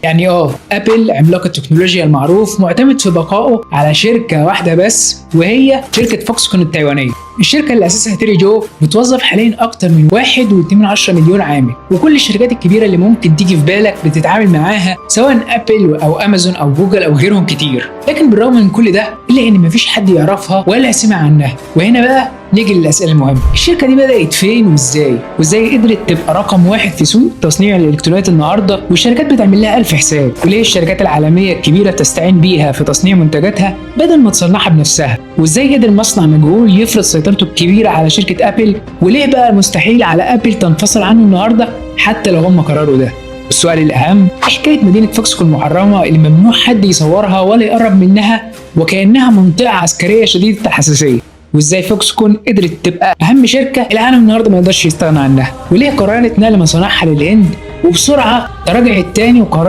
يعني ابل عملاق التكنولوجيا المعروف معتمد في بقائه على شركة واحدة بس، وهي شركة فوكسكون التايوانيه. الشركة اللي اسسها تيري جو بتوظف حاليا اكتر من 1.2 مليون عامل، وكل الشركات الكبيرة اللي ممكن تيجي في بالك بتتعامل معاها، سواء ابل او امازون او جوجل او غيرهم كتير. لكن بالرغم من كل ده الا ان مفيش حد يعرفها ولا سمع عنها. وهنا بقى نيجي للاسئلة المهمة: الشركة دي بدات فين وازاي؟ وازاي قدرت تبقى رقم واحد في سوق تصنيع الالكترونيات النهارده والشركات بتعمل لها الف حساب؟ وليه الشركات العالمية الكبيرة بتستعين بيها في تصنيع منتجاتها بدل ما تصنعها بنفسها؟ وازاي قدر مصنع مجهول يفرض سيطرته الكبيرة على شركة ابل؟ وليه بقى مستحيل على ابل تنفصل عنه النهارده حتى لو هم قرروا ده؟ السؤال الأهم: حكاية مدينة فوكسكون المحرمة اللي ممنوع حد يصورها ولا يقرب منها وكأنها منطقة عسكرية شديدة الحساسية؟ وازاي فوكسكون قدرت تبقى أهم شركة العالم النهارده ما يقدرش يستغنى عنها؟ وليه قررت نقل مصانعها للهند وبسرعة تراجعت تاني وقررت